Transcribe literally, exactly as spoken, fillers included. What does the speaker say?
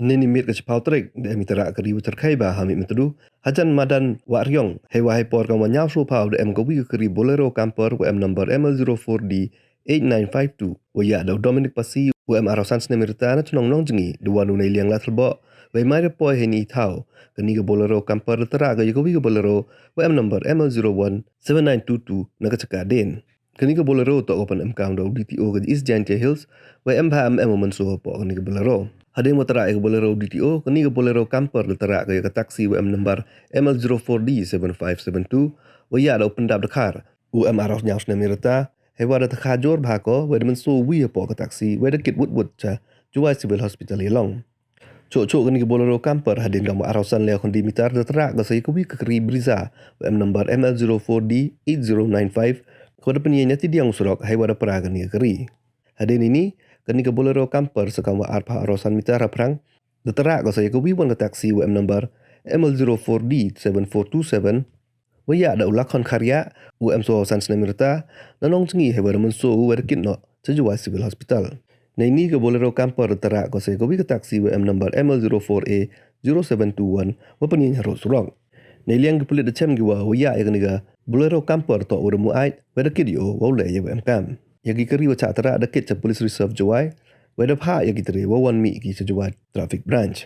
Neini miet ka chiphaw tarik da em i tara kari wa tyrkhai bha ha Mihmyntdu hajan madan Wahriong, heiwa heipor kamwa ñiaw soo phaw da em kawi ka kari Bolero camper wa em number M L zero four D eight nine five two, wa yah da u Dominic Pasi wa em arphaw san snem i rta na chnong Nongjngi, da wan u neiliang Ladthadlaboh wei mai da poi heini i thaw. Kani ka Bolero camper da tara ko ya kawi ka Bolero wa em number M L zero one seven nine two two na ka chaka dien. Kani ka Bolero toh ka pynemkam da u D T O ka East Jaintia Hills, wei em bha em em u mynsoo hapoh kani ka Bolero. Hadien wa tara ya ka Bolero u D T O, kani ka Bolero camper da tara ko ya ka taxi wa em number M L zero four D seven five seven two, wa yah da u Pyndapdkhar, u em arphaw ñiaw snem i rta, heiwa da tyrkhai jur bha ko wei da mynsoo wi hapoh ka taxi wei da kit wut wut cha Jowai Civil Hospital Ialong. Choh choh kani ka Bolero camper, hadien kamwa arphaw san le khynde mitar, da tara ko sa ya kawi ka kari Brezza wa em number M L zero four D eight zero nine five, kawa da pynyeng na tidiang u surok heiwa da pra kani ka kari. Hadien ini, kani ka Bolero camper sa kamwa arphaw arphaw san mitar haphrang, da tara ko sa ya kawi wan ka taxi wa em number M L zero four D seven four two seven, wa yah da u Lakhon Kharia, u em soo san snem i rta, na Nongjngi, heiwa da mynsoo u wei da kit noh cha Jowai Civil Hospital. Neini ka Bolero camper da tara ko sa ya kawi ka taxi wa em number M L zero four A zero seven two one, wa pynyeng harud surok. Neiliang ki pulit da chem ki wa u yah ya kani ka Bolero camper toh wa da muaid wei da kit yow wow leh ya wa emkam. Ya ki kari wa chah tara da kit cha Police Reserve Jowai, wei da phah ya ki tre wow wan mih ki cha Jowai Traffic Branch.